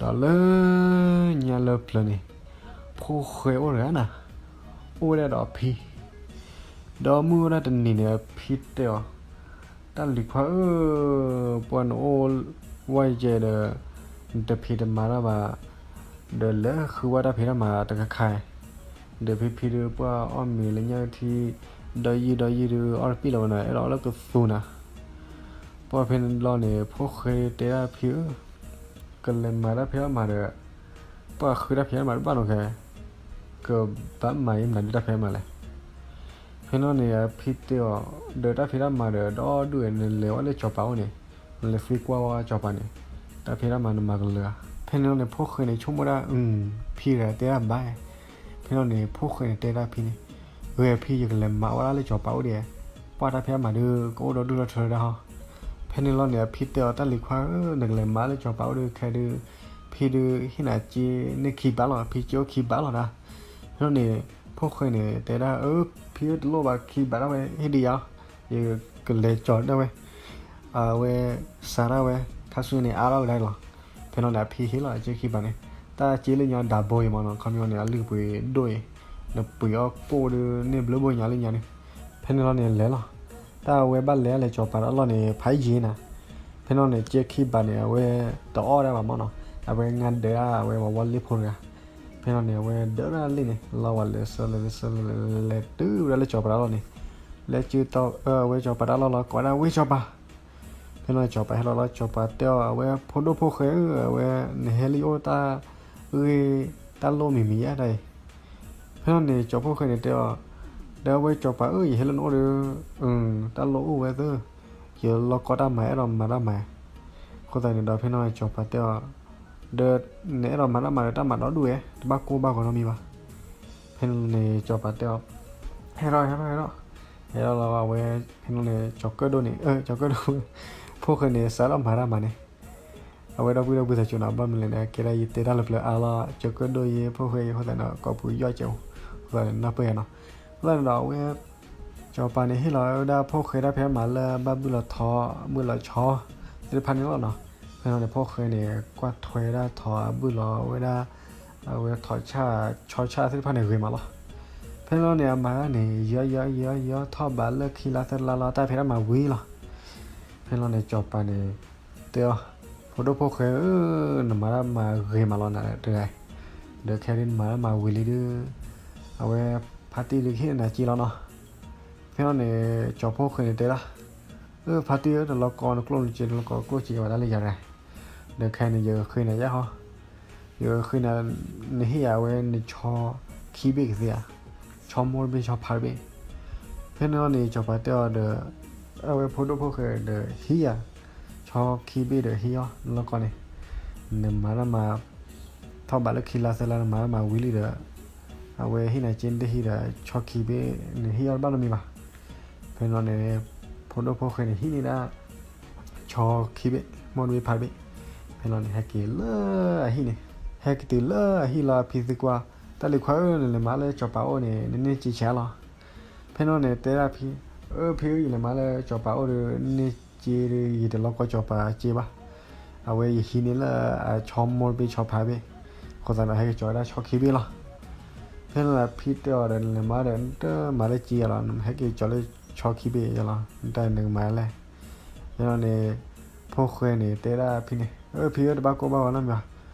ဒီးလၢညါလၢပျၢၤန့ၣ် ဖိၣ်ဃဲအိၣ်တဂၤနၤ, အိၣ်ဝဲဒၣ်ဒီးအဖံ, ဒီးမုၢ်အိၣ်ဒၣ်တနံၤန့ၣ် အဖံတဲအီၤ, တၢ်လံၤခွါဧၢ, ပှၢ်နအိၣ်ဝဲကဲဒီး နတဖံးတမၤတၢ်ဘၣ်, ဒီးလဲၤဃုဝဲတၢ်ဖံးတၢ်မၤတခါခါ, ဒီးဖံဖံဒုးပှၢ်အီၣ်မ့ၤလၢညၣ်ထံ ဒီးယံာ်ဒီးယံာ်ဒုးအီၣ်တပံၣ်လီၤဝဲနီၤ, အဲၣ်ဒိးအီၣ်လၢကသူနၤ. ပှၢ်ဖဲန့ၣ်လီၤန့ၣ် ဖိၣ်ဃဲတဲဒၣ်ဖံဧၢ, ကလဲၤမၤတၢ်ဖံးတၢ်မၤဒီး ပှၢ်ဃုတၢ်ဖံးတၢ်မၤတဘၣ်နီၤခဲ, ကဘၣ်မၤအံၤမနုၤဒုးတၢ်ဖံးတၢ်မၤလဲၣ်. ဖဲန့ၣ်လီၤန့ၣ် အဖံတဲအီၤ, ဒီးတၢ်ဖံးတၢ်မၤဒီး ဒီဒူၣ်ဝဲ နလဲၤဝဲလၢစီၤပၤအိၣ်န့ၣ်, နလဲၤသံကွၢ်ဝဲစီၤပၤန့ၣ်, တၢ်ဖံးတၢ်မၤနမၤကလၢၤဧါ. ဖဲန့ၣ်လီၤန့ၣ် ဖိၣ်ဃဲန့ၣ် ဆိကမိၣ်ဒၣ်, ဖံတဂၤတဲဒၣ်ဘၣ်. ဖဲန့ၣ်လီၤန့ၣ် ဖိၣ်ဃဲန့ၣ်တဲဒၣ်ဖံန့ၣ်, ဂ့ၤဖံ ယကလဲၤမၤဝဲဒၣ်လၢစီၤပၤအိၣ်ဒံး, ပှၢ်တၢ်ဖံးတၢ်မၤဒုး ကအိၣ်ဒီဒူၣ်ဒီထၢဒၣ်ဟီ. ဖဲန့ၣ်လီၤန့ၣ် အဖံတဲအီၤ တၢ်လံၤခွါဧၢ, နကလဲၤမၤလၢစီၤပၤအိၣ်ဒုးခဲဒုး, ဖံဒုးဟ့ၣ်နၤစ့န့ၢ်ခံဘးလီၤ, ဖံစ့အိၣ်ခံဘးလီၤဒၣ်. ဖဲန့ၣ်လီၤန့ၣ် ဖိၣ်ဃဲန့ၣ်တဲဒၣ်, ဖံဧၢ တလိၣ်ဘၣ်ခံဘးဒၣ်ဝဲ, ဟ့ၣ်ဒံးယၤ, ယကလဲၤကၠီၤဒၣ်ဝဲ, အဝဲစးဒၣ်ဝဲ, ခါဆူညါန့ၣ် အါထီၣ်ကဒါလီၤ. ဖဲန့ၣ်လီၤန့ၣ် အဖံဟ့ၣ်လီၤစ့ခံဘးန့ၣ်, တၢ်စ့လၢညါဒၣ်ဘိအံၤမးနီၤ, ခီပညီန့ၣ် အလုၢ်အပှ့ၤဒိၣ်အံၤ, နပှ့ၤအီၣ်ကိၣ်ဒုးန့ၢ်ဘျုးဘိညါလၢညါန့ၣ်. ဖဲန့ၣ်လီၤန့ၣ် လဲၤလီၤ. တၢ်အဝဲဘၣ်လဲၤလၢစီၤပၤတၢ်အလီၢ်န့ၣ် ဖးယံၤနၤ. ဖဲန့ၣ်လီၤန့ၣ် စ့ခံဘးန့ၣ် အဝဲတအီၣ်ဒၣ်ဘၣ်မးနီၤ, အဝဲငါဒၢးဒၣ်အဝဲဝဲဝီလ့ၣ်ဖိတဂၤ. ဖဲန့ၣ်လီၤန့ၣ် အဝဲဒၢးဒၣ်လ့ၣ်န့ၣ် လီၤဝဲလဲၤဆၢလဲၤဆၢလဲၤလဲၤတုၤဝဲဒၣ်လၢစီၤပၤတၢ်အလီၢ်န့ၣ်, လဲၤစုတီၤ အဝဲစီၤပၤတၢ်အလီၢ်လီၤ ကိးဝဲဒၣ်ဝ့ၢ်စီၤပၤ. ဖဲန့ၣ်လီၤန့ၣ် စီၤပၤဟဲလီၤလီၤ စီၤပၤတဲအီၤ အဝဲဖိဒိၣ်ဖိၣ်ဃဲဧၢ, အဝဲနဟဲလၢယအိၣ်တၢ်ဂ့ၢ်တၢ်လိၣ်မံၤမံၤဧါတၢ်အံၤ. ဖဲန့ၣ်လီၤန့ၣ် စီၤဖိၣ်ဃဲန့ၣ်တဲအီၤ, ဒီးဝဲစီၤပၤဧၢ, ယဟဲလၢနအိၣ်ဒီး တၢ်လိၣ်အိၣ်ဝဲသၢ, ယလီၢ်ကီတၢ်မၤ အဲၣ်ဒိးမၤတၢ်မၤ. အဃိသတးန့ၣ်ဒီး ဖဲန့ၣ်လီၤန့ၣ် စီၤပၤတဲအီၤ, ဒီးနအဲၣ်ဒိးမၤတၢ်မၤဒီး တၢ်မၤဒီဒူၣ်ဝဲ, တဘၣ်ကိၢ်ဘၣ်ဂီၤနီတမံၤဘၣ်. ဖဲန့ၣ်လီၤန့ၣ် စီၤပၤတဲအီၤ, ဟဲထီၣ် ဟဲထီၣ် ဟဲထီၣ်. ဟဲထီၣ်လီၤဝဲ, ဖဲန့ၣ်လီၤန့ၣ် စီၤကၢၣ်ဒိၣ်န့ၣ်, စီၤကၢၣ်ဒိၣ်, ဖိၣ်ဃဲန့ၣ် စးထီၣ်မၤတၢ်မၤန့ၣ် အဝဲဒီပုၢ်ဒီဝဲၢ်သးစူၤနီၤ, ဘၣ်မနုၤလဲၣ်န့ၣ် ကဲဒၣ်ယတဲတၢ်လၢပျၢၤအါလီၤ, စီၤကၢၣ်ဒိၣ်ယဲ ဖိၣ်ဃဲယဲ အဃိသတးန့ၣ် ကိးပူၤယီၣ်ကဲး, အဃိသတးန့ၣ် နၢ်ပၢၢ်ယၤနီၤ. အဃိသတးန့ၣ်ဒီး အဝဲ စီၤပၤန့ၣ်ဟ့ၣ်လီၤဝဲဒၣ်ဖိၣ်ဃဲတၢ်ဖံးတၢ်မၤလၢဘၣ်ဘုၣ်လီၤထိး ဘုၣ်လီၤဆီ သ့ၣ်တဖၣ်န့ၣ်လီၤနီၤ. ဖဲန့ၣ်လီၤန့ၣ် ဖိၣ်ဃဲန့ၣ် ကွၢ်ထွဲဒၣ်ထိးအဘုၣ်လီၤဝဲဒၣ် အဝဲထိးဆၣ် ဆီဆၣ်သ့ၣ်တဖၣ်န့ၣ်ဂ့ၤမးလီၤ. ဖဲန့ၣ်လီၤန့ၣ် အမၤန့ၣ် ယီၤယီၤယီၤယီၤ ထီၣ်ဘးလၢခံလါသၢလါလီၤ တၢ်ဖံးတၢ်မၤဝံၤလီၤ. ဖဲန့ၣ်လီၤန့ၣ် စီၤပၤန့ၣ် တဲအီၤ, ဖိဒိၣ်ဖိၣ်ဃဲဧၢ, နမၤတၢ်မၤဂ့ၤမးလီၤနၤတဂၤ, ဒီးခဲဒုးနမၤတၢ်မၤဝံၤလံဒုး အဝဲဖါတံၢ်ဒုးကဟ့ၣ်နၤစ့လီၤနီၤ. ဖဲန့ၣ်လီၤန့ၣ် စီၤဖိၣ်ဃဲန့ၣ်တဲဒၣ်, အၢ ဖါတံၢ်ဧၢ, တလီၤကီနကျိၣ်နစ့ တလီၤကီကျိၣ်စ့ဝဲဒၣ်လၢယၤတဂၤ, ဒီးခဲအံၤန့ၣ် ယကဃ့နၤယဲၢ်ဟီ ယဃ့နၤ, နဟ့ၣ်ယၤဝဲနဆီခံဘ့ၣ်ကသ့ဧါ, ဆီမိၢ်တဘ့ၣ် ဆီဖါတဘ့ၣ်. ဖဲန့ၣ်လီၤန့ၣ် စီၤပၤတဲအီၤဒီး အဝဲဖိဒိၣ်ဖိၣ်ဃဲဒီးဟံးယၤ ဆီခံဘ့ၣ်ဒီးဟံးအီၤ နလီၢ်ကီၢ်န့ၣ်, နမၤတၢ်မၤ ထီၣ်ဘးလၢခံလါသၢလါ နမၤတၢ်မၤဝံၤလံဒီး အဝဲဟ့ၣ်နၤစ့ နတဟံးဒီး ဆီခံဘ့ၣ် နဟံးအီၤတဘၣ်နီတမံၤဘၣ်. ဖဲန့ၣ်လီၤန့ၣ် ဖိဒိၣ်ဖိၣ်ဃဲန့ၣ် ဟံးန့ၢ်ဒၣ် ဆီခံဘ့ၣ် မိၢ်တဘ့ၣ်ဖါတဘ့ၣ်. ဖဲန့ၣ်လီၤန့ၣ် ဟဲက့ၤလၢအဟံၣ်န့ၣ်, ဟဲက့ၤတုၤလၢအဟံၣ်လီၤ အဖံသံကွၢ်, တၢ်လံၤခွါဧၢ, နလဲၤမၤလၢစီၤပၤအိၣ်န့ၣ် နန့ၢ်စ့ဆံးလီၤ. ဖဲန့ၣ်လီၤန့ၣ် တဲဒၣ်ဖံ, အၢ ဖံဧၢ, ယလဲၤမၤလၢစီၤပၤအိၣ်ဒီး န့ၢ်စ့ဒီး ယတလီၤကီစီၤပၤစ့ဘၣ်. အဝဲယဟံးန့ၢ်လၢအဆီမိၢ်တဘ့ၣ် ဆီဖါတဘ့ၣ်, အဃိသတးန့ၣ် ဟဲက့ၤကီၤဝဲဒၣ်ဆီခံဘ့ၣ်လီၤ. ဖဲန့ၣ်လီၤဖံတဲအီၤဒီး နလဲၤမၤဒီး နတမၤလၢစ့ယၤလီၤ, နဟဲက့ၤကီၤလၢဆီခံဘ့ၣ်ယၤလီၤ, နတၢ်နကမၤလဲၣ်. ဖဲန့ၣ်လီၤန့ၣ် ဖိၣ်ဃဲန့ၣ် တဲဒၣ်ဖံန့ၣ်, အၢ ဖံဧၢ, တဘၣ်ကိၢ်ဘၣ်ဂီၤနီတမံၤဘၣ်,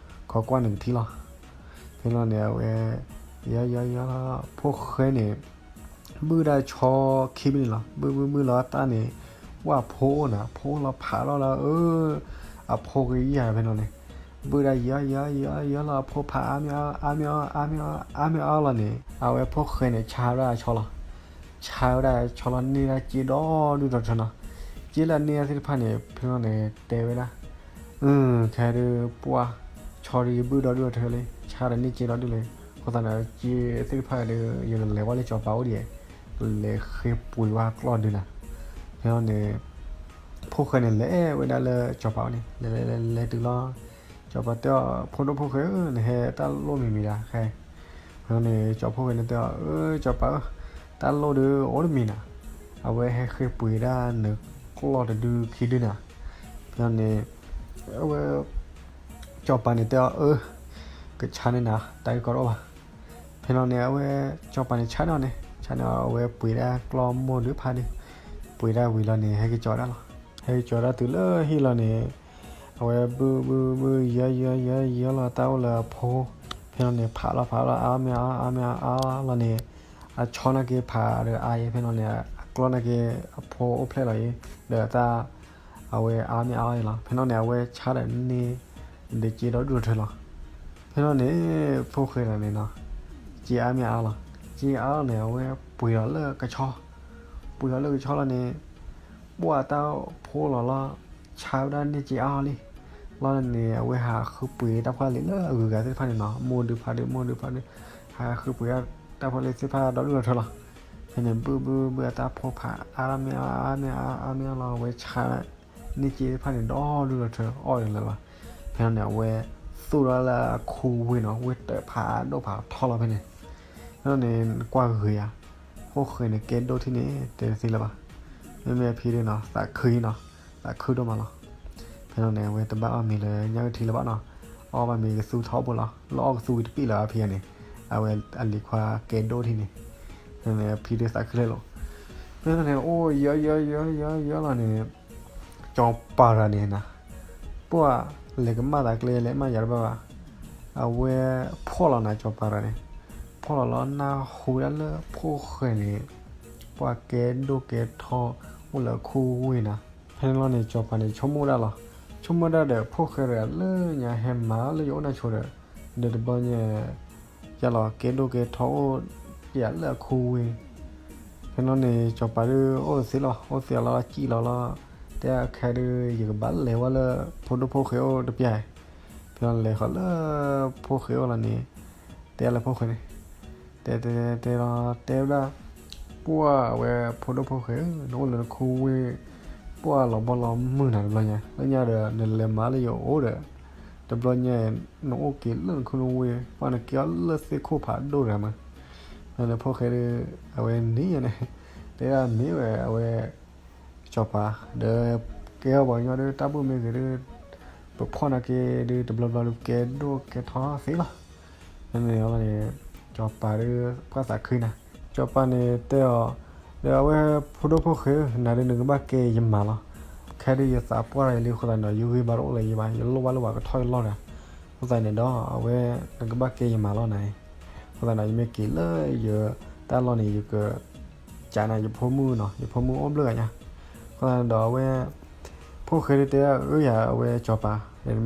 ခိးကွၢ်နကထံလီၤ. ဖဲန့ၣ်လီၤန့ၣ် အဝဲ ယီၤယီၤယီၤလီၤ ဖိၣ်ဃဲန့ၣ် ဘုၣ်ဒၣ်ဆီခံဘ့ၣ်န့ၣ်လီၤ. ဘုၣ်ဘုၣ်ဘုၣ်လီၤတၢ်န့ၣ် ဝဲအဖိအိၣ်နၤ, အဖိအိၣ်လီၤဖးထီၣ်လၢ အၢ အဖိကယၢ်ဖဲန့ၣ်လီၤန့ၣ်, ဘုၣ်ဒၣ်ယီၤယီၤယီၤယီၤလီၤ အဖိဖးအါမ့ၢ်အါ အါမ့ၢ်အါ အါမ့ၢ်အါ အါမ့ၢ်အါလီၤန့ၣ် အဝဲဖိၣ်ဃဲန့ၣ် ဆါဝဲဒၣ်အဆီလီၤ. ဆါဝဲဒၣ်အဆီလီၤ န့ၢ်ဒၣ်စ့ဒီဒူၣ်ဒီထၢနီၤ. စ့လၢအန့ၢ်ဒၣ်သ့ၣ်တဖၣ်န့ၣ် ဖဲန့ၣ်လီၤန့ၣ် တဲဝဲဒၣ် ခဲဒုးပှၢ် ဆီဒုးယဘုၣ်ဒီဒူၣ်ဒီထၢလံ, ဆါဒီးန့ၢ်စ့ဒီဒူၣ်လံ, အဃိသတးန့ၣ် စ့သ့ၣ်တဖၣ်ဒီး ယကလဲၤဝဲလၢစီၤပၤအိၣ်ဒံး, ကလဲၤဃ့ပှ့ၤဝဲကျီၢ်ဒုးနၤ. ဖဲန့ၣ်လီၤန့ၣ် ဖိၣ်ဃဲန့ၣ်လဲၤဝဲဒၣ်လၢစီၤပၤအိၣ်န့ၣ် လဲၤလဲၤလဲၤလဲၤတုၤလီၤ. စီၤပၤတဲအီၤ ဖိဒိၣ်ဖိၣ်ဃဲဧၢ, နဟဲတၢ်လိၣ်မံၤမံၤဒၣ်ဃဲ. ဖဲန့ၣ်လီၤန့ၣ် စီၤဖိၣ်ဃဲန့ၣ်တဲအီၤ အၢ စီၤပၤဧၢ, တၢ်လိၣ်ဒီးအိၣ်တမံၤနၤ, အဝဲဟဲဃ့ပှ့ၤဒၣ်နကျီၢ်တဒုခံဒုနၤ. ဖဲန့ၣ်လီၤန့ၣ် အဝဲ စီၤ စီၤပၤန့ၣ်တဲအီၤ အၢ ကဆါန့ၢ်နၤ တၢ်ဂ့ၢ်ကီတအိၣ်ဘၣ်. ဖဲန့ၣ်လီၤန့ၣ် အဝဲ စီၤပၤန့ၣ်ဆါန့ၢ်အီၤန့ၣ် ဆါန့ၢ်အီၤ အဝဲပှ့ၤဒၣ်ကျီၢ်မိၢ်ဒုးဖးဒုး, ပှ့ၤဒၣ်ဝံၤလီၤန့ၣ် ဟဲက့ၤကၠီၤဒၣ်လီၤ. ဟဲက့ၤကၠီၤဒၣ်တုၤလၢဟံၣ်လီၤန့ၣ် အဝဲဘုၣ်ဘုၣ်ဘုၣ် ယၢယၢယၢယၢလီၤ တၢ်အိၣ်လၢအဖိ. ဖဲန့ၣ်လီၤန့ၣ် ဖးလီၤဖးလီၤ အါမ့ၢ်အါ အါမ့ၢ်အါအါလီၤန့ၣ် အဆီနာ်က့ဖးဒီးအါအံၤ ဖဲန့ၣ်လီၤန့ၣ် အကျီၢ်နာ်က့ အဖိအိၣ်ဖျဲၣ်လီၤအံၤ ဒီးတၢ် အဝဲအါမ့ၢ်အါအံၤလီၤ. ဖဲန့ၣ်လီၤန့ၣ် အဝဲဆါဒီးန့ၢ် ဒုးစ့ဒီဒူၣ်ဒီထၢလီၤ. ဖဲန့ၣ်လီၤန့ၣ် ဖိၣ်ဃဲတဂၤန့ၣ်နီၤ စ့အါမ့ၢ်အါလီၤ. စ့အါလီၤန့ၣ် အဝဲပှ့ၤလီၤလၢကဆီ, ပှ့ၤလီၤလၢကဆီလီၤန့ၣ် ဘှၣ်တၢ်ဖိလီၤလီၤ ဆါဝဲဒၣ်န့ၢ်စ့အါလီၤလံ. လီၤန့ၣ် အဝဲဟးဃုပှ့ၤတၢ်ဖိလံလၢအဂုၤအဂၤသ့ၣ်တဖၣ်န့ၣ်နီၤ မိၢ်ဒုးဖးဒုး မိၢ်ဒုးဖးဒုး ဟးဃုပှ့ၤတၢ်ဖိလံသ့ၣ်တဖၣ်ဒီဒူၣ်ဒီထၢလီၤ. ဖဲန့ၣ် ဘုၣ်ဘုၣ်ဘုၣ် အတၢ်ဖိဖးအါမ့ၢ်အါ အါမ့ၢ်အါ အါမ့ၢ်အါလီၤ အဝဲဆါ န့ၢ်စ့သ့ၣ်တဖၣ်န့ၣ် ဒီဒူၣ်ဒီထၢ အီၣ်တလၢာ်လၢၤဘၣ်. ဖဲန့ၣ်လီၤန့ၣ် အဝဲသူၣ်ထီၣ်လၢအခူဝ့ၢ်နီၤ ဝ့ၢ်တၢးဖးဒိၣ်ဖးထီလီၤဖဲန့ၣ်. ဖဲန့ၣ်လီၤန့ၣ် ကွၢ်ဂ့ၤဧါ, ဖိၣ်ဃဲန့ၣ် ကဲဒိၣ်ထံၣ်န့ၣ် တဲတသ့လၢၤဘၣ်. မ့မ့ၢ်အဖံဒုးနီၤ သးခုနီၤ, သးခုဒိၣ်မးလီၤ. ဖဲန့ၣ်လီၤန့ၣ် အဝဲတဘၣ်အီၣ်မ့ၤလၢညၣ်အုၣ်ထံလၢၤဘၣ်နီၤ, အီၣ်ဘၣ်မ့ၤကသူထီဘိလီၤ. လၢအီၣ်ကသူဝံၤတပံၣ်လၢၤအဖံဂၤန့ၣ်, အဝဲအလံၤခွါကဲဒိၣ်ထံၣ်န့ၣ်, ဖဲန့ၣ်လီၤန့ၣ် အဖံဒုးသးခုလဲၣ်လီၤ. ဖဲန့ၣ်လီၤန့ၣ် အိၣ်ယၢယၢယၢယၢလီၤန့ၣ် စီၤပၤတဂၤန့ၣ်နီၤ, ပှၢ်လဲၤကမၣ်သးကျဲလဲၤမၣ်ယၤတဘၣ်ဘၣ်. အဝဲဖှီၣ်လီၤနီၤ စီၤပၤတဂၤန့ၣ်, ဖှီၣ်လီၤလီၤ နၢ်ဟူဒၣ်လၢဖိၣ်ဃဲန့ၣ် ပှၢ်ကဲဒိၣ်ကဲထီ အိၣ်လၢအခူဝ့ၢ်နီၤ. ဖဲန့ၣ်လီၤန့ၣ် စီၤပၤန့ၣ် ဆိကမိၣ်ဒၣ်လီၤ. ဆိကမိၣ်ဒၣ်ဒီး ဖိၣ်ဃဲတဂၤလၢညါဟဲမၤလၢယအိၣ်နၢ်ဆိဒီး, ဒီးတဘျီညါ ယလီၤကဲဒိၣ်ကဲထီအိၣ်ယၤလၢအခူဝ့ၢ်. ဖဲန့ၣ်လီၤန့ၣ် စီၤပၤဒုးအိၣ်သ့လီၤ, အိၣ်သ့အီၤလီၤ စံၣ်လီၤလီၤ. တဲခဲဒုး ယကဘၣ်လဲၤဝဲလၢ ဖိဒိၣ်ဖိၣ်ဃဲအိၣ်တပျၢ်. ဖဲန့ၣ်လီၤလဲၤဃီၤလၢ ဖိၣ်ဃဲအိၣ်လီၤန့ၣ်, တဲလၢဖိၣ်ဃဲန့ၣ်, တဲတဲတဲလီၤ တဲဝဲဒၣ်, ပှၢ်ဝဲဖိဒိၣ်ဖိၣ်ဃဲဧၢ, နအိၣ်လၢနခူဝ့ၢ် ပှၢ်လီၤဘီလီၤမုၢ်နၤတဘျီညါ, လၢညါဒီး နလဲၤမၤလၢယအိၣ်ဒီး တဘျီညါ နအိၣ်က့ၤလၢနခူနဝ့ၢ် ပှၢ်နကဲအီၤလၢသ့ၣ်ခိၣ်ဖးဒိၣ်တဂၤမး. ဖဲန့ၣ်ဖိၣ်ဃဲဒုး အဝဲန့ၣ်န့ၣ် တဲဒၣ်မ့ၢ်ဝဲအဝဲ စီၤပၤ ဒီး ကဲအီၤပှၤကညီဒုး တၢ်ဘူၣ်မ့ၢ်ဂ့ၤဒုး ပဖှီၣ်နာ်က့ဒုး တဘျီဘျီဒုး ကဲဒိၣ်ကဲထီသ့လီၤ. ဖဲန့ၣ်လီၤန့ၣ် စီၤပၤဒုး ပှၢ်သးခုနၤ, စီၤပၤန့ၣ်တဲအီၤ, ဒီးအဝဲဖိဒိၣ်ဖိၣ်ဃဲဧၢ, နၤဒုး နကဘၣ်ကဲယမါလီၤ. ခဲဒုးယသးပှၢ်တၢ်ယလံအဃိသတးန့ၣ်ဒီး ယဂံၢ်ဘါတအိၣ်လၢၤယဘၣ်, ယလိၣ်ဘၣ်လၢပှၤကထီၣ်ယလီၢ်တဂၤ. အဃိသတးန့ၣ်ဒီး အဝဲ နကဘၣ်ကဲယမါလီၤနၤ. အဃိသတးန့ၣ် ယမ့ၢ်က့ၤလၢယတၢ်လီၢ်န့ၣ် ယက ကးနၤယဖိမုၣ်နီၤ, ယဖိမုၣ်အိၣ်ဘျုးဂၤညါ. အဃိသတးန့ၣ်ဒီးအဝဲ ဖိၣ်ဃဲဒုးတဲဒၣ် အၢယၤ အဝဲစီၤပၤ,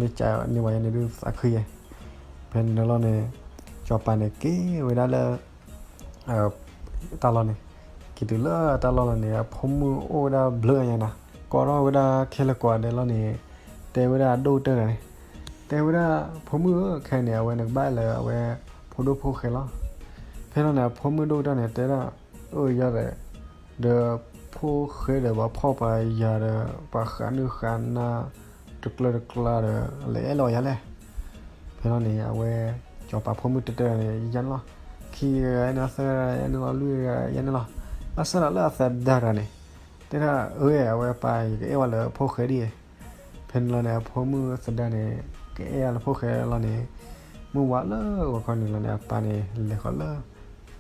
မ့ၢ်ကးန့ၢ်ဝဲယၤန့ၣ်ဒုး သးခုယဲ. ဖဲန့ၣ်လီၤန့ၣ် စီၤပၤန့ၣ်က့ၤဝဲဒၣ်လၢ တၢ်လီၢ်န့ၣ်, က့ၤတုၤလၢတၢ်လီၢ်လီၤန့ၣ် အဖိမုၣ်အိၣ်ဝဲဒၣ်ဘျုးဂၤညါနၤ, ကိးထီၣ်ဝဲဒၣ်ခဲလၢာ်ကိးဂၤဒဲးလီၤန့ၣ်, တဲဝဲဒၣ်အဒိၣ်ကတၢၢ်တဂၤန့ၣ်, တဲဝဲဒၣ် ဖိမုၣ်ဧၢ, ခဲအံၤန့ၣ် အဝဲနကဘၣ်လၢအဝဲ ဖိဒိၣ်ဖိၣ်ဃဲလီၤ. ဖဲန့ၣ်လီၤန့ၣ် အဖိမုၣ်ဒိၣ်ကတၢၢ်န့ၣ် တဲဒၣ် အၢယၤဒီး ဒီးဖိၣ်ဃဲဒီးပှၤဖှီၣ်ပှၤယာ်ဒီး ပှၤဃးနုာ်ဃးနါ တကျၢၤတကျါဒီး လဲၤအဲၣ်လီၤယၤလဲၣ်. ဖဲန့ၣ်လီၤန့ၣ် အဝဲ စီၤပၤဖိမုၣ်တဲတၢ်န့ၣ် ယၤန့ၣ်လီၤ. ခံဂၤယၤန့ၣ်လီၤ, သၢဂၤယၤန့ၣ်လီၤ, လွံၢ်ဂၤယၤန့ၣ်လီၤ. ဘၣ်ဆၣ်ဒီးလၢအသဒါတဂၤန့ၣ် တဲဒၣ် အၢ အဝဲပၢ် ယကအဲၣ်ဝဲလၢဖိၣ်ဃဲဒ်အံၤ. ဖဲန့ၣ်လီၤန့ၣ် အဖိမုၣ်သဒါန့ၣ် ကအဲၣ်လၢဖိၣ်ဃဲလီၤန့ၣ်, မုၢ်ဝါလၢဂီၤခီန့ၣ်လီၤန့ၣ် အပၢ်န့ၣ် လဲၤဃီၤလၢ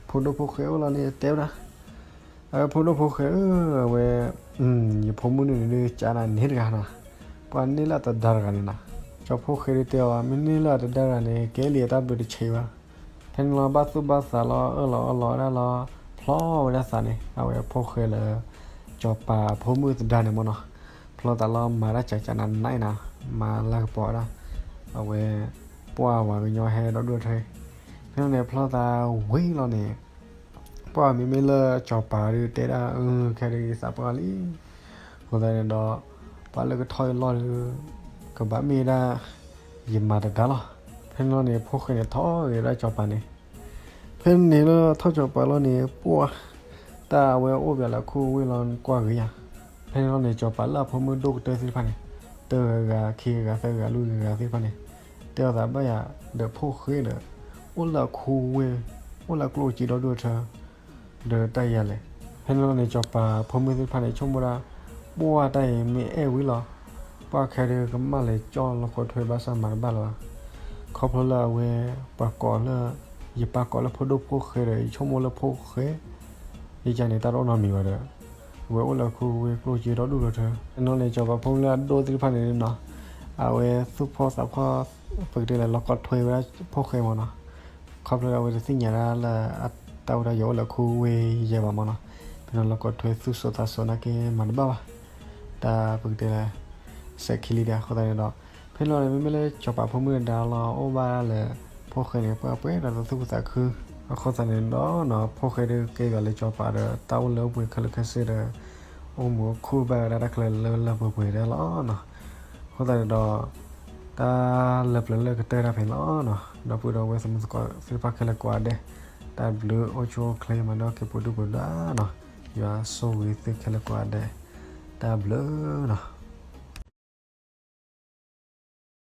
ဖိဒိၣ်ဖိၣ်ဃဲအိၣ်လီၤန့ၣ် တဲဝဲဒၣ်, အဝဲဖိဒိၣ်ဖိၣ်ဃဲဧၢ, အဝဲ ယဖိမုၣ်န့ၣ်ဒုး ကးနၤန့ၢ်တဂၤနၤ, ပှၤန့ၢ်လၢအသဒါတဂၤန့ၣ်နၤ. စီၤဖိၣ်ဃဲဒုးတဲအီၤ မ့ၢ်န့ၢ်လၢအသဒါတဂၤန့ၣ် ကဲလံအတၢ်ဘျုးတဆံးဘၣ်. ဖဲန့ၣ်လီၤ ဘၣ်သူၣ်ဘၣ်သးလီၤ အၢၣ်လီၤအီလီၤဝဲဒၣ်လီၤ, ဖျီဝဲဒၣ်သးန့ၣ် အဝဲဖိၣ်ဃဲလၢ စီၤပၤဖိမုၣ်သဒါန့ၣ်မ့ၢ်နီၤ, ဖျီသးလီၤ မၤတၢ်ကးကးနးနးအံၤနၤ, မၤလၢကပီၤဝဲဒၣ်, အဝဲ ပှၢ်ဝၤကညီဟဲဒီဒူၣ်ထွဲ. ဖဲန့ၣ်န့ၣ် ဖျီသးဝံၤလီၤန့ၣ် ပှၢ်မ့မ့ၢ်လၢစီၤပၤဒုးတဲဒၣ် အၢ ခဲဒုးယသးပှၢ်လံ. အဃိသတးန့ၣ်ဒီး ပှၤလၢကထီၣ်ယလီၢ်ဒုး ကဘၣ်မ့ၢ်ဒၣ် ယမၤတဒါလီၤ. ဖဲန့ၣ်လီၤန့ၣ် ဖိၣ်ဃဲန့ၣ်ထီၣ်ဂ့ၤဒၣ်စီၤပၤန့ၣ်. ဖဲန့ၣ်လၢထီၣ်စီၤပၤလီၤန့ၣ် ပှၢ် တၢ်အဝဲအိၣ်ဘၣ်လၢခူဝ့ၢ်လီၤကွၢ်ဂ့ၤယၤ. ဖဲန့ၣ်လီၤန့ၣ် စီၤပၤလၢအဖိမုၣ်ဒိၣ်ကတၢၢ်သ့ၣ်တဖၣ်န့ၣ် တဂၤဂၤ ခံဂၤဂၤ သၢဂၤဂၤ လွံၢ်ဂၤဂၤသ့ၣ်တဖၣ်န့ၣ် တဲအီၤသးဘၣ်ယၤ ဒီးဖိၣ်ဃဲဒီး အိၣ်လၢအခူဝ့ၢ် အိၣ်လၢအကျိၣ်စ့ဒီဒူၣ်အထၢ ဒီးတၢ်ယၤလဲၣ်. ဖဲန့ၣ်လီၤန့ၣ် စီၤပၤဖိမုၣ်သ့ၣ်တဖၣ်န့ၣ် ဆိကမိၣ်ဒၣ် ပှၢ်တၢ်အံၤမ့ၢ်အဲၣ်ဝံၤလီၤ. ပှၢ်ခဲဒုးကမၣ်လဲၤကၠီၣ်လီၢ်ခိးထွဲဘၣ်ဆၣ်မၤတဘၣ်လၢၤဘၣ်. ခီဖျိလၢအဝဲ ပှၤကိးလၢ ယပာ်ကိးလၢဖိဒိၣ်ဖိၣ်ဃဲဒီး ယဆိကမိၣ်လၢဖိၣ်ဃဲ ယကန့ၣ် တၢ်တအိၣ်နီတမံၤဘၣ်ဒီး အဝဲအိၣ်လၢအခူဝ့ၢ်ကျိၣ်စ့ဒီဒူၣ်ဒီထၢ အနီၢ်န့ၣ် စီၤပၤဖိမုၣ်လၢအဒိၣ်သ့ၣ်တဖၣ်န့ၣ်နီၤ အဝဲသူၣ်ဖှီၣ်သးဖှီၣ် ပကတဲလၢ လီၤကိးထွဲဝဲဒၣ်ဖိၣ်ဃဲမ့ၢ်နီၤ. ခီဖျိလၢအဝဲတသ့ၣ်ညါဒၣ်လၢ တၢ်ဝဲဒၣ်ယအိၣ်လၢအခူဝ့ၢ်ယဲဘၣ်မ့ၢ်နီၤ. ဖဲန့ၣ်လီၤကိးထွဲသူၣ်စိသးစိနာ်က့မၤတဘၣ်ဘၣ် တၢ်ပကတဲလၢ စဲးခံလံဒၣ်အဃိသတးန့ၣ်ဒီး ဖဲန့ၣ်လီၤန့ၣ် မ့မ့ၢ်လၢစီၤပၤဖိမုၣ်အဒါလီၤ အိၣ်ဘၣ်လၢ ဖိၣ်ဃဲန့ၣ် ပှၤပှဲၤဒီးသူၣ်ခုသးခု အဃိသတးန့ၣ်ဒီးနီၤ ဖိၣ်ဃဲဒုးကဲဂီၤလၢစီၤပၤဒီး တၢ်အိၣ်လၢအပှ့ၤခဲလၢာ်ခဲဆ့ဒီး အိၣ်မူအခူၣ်ဘၣ်ဝဲဒၣ်တၢ်ခဲလၢာ်လၢလၢပှဲၤပှဲၤဒၣ်လီၤနီၤ. အဃိသတးန့ၣ်ဒီး တၢ်လၢပျၢၤလၢကတၢၢ်တၢ်ဖဲန့ၣ်လီၤနီၤ. ဒီပုၢ်ဒီဝဲၢ်သမူသကိးသ့ၣ်တဖၣ်ခဲလၢာ်ကိးဂၤဒဲး တၢ်ဘျုးအိၣ်ဆူၣ်အိၣ်ချ့မၤန့ၢ်အီၣ်က့ၤပှၤဒုၣ်ပှၤဒါနီၤ. ယွၤဆိၣ်ဂ့ၤသုခဲလၢာ်ကိးဂၤဒဲး တၢ်ဘျုးနီၤ.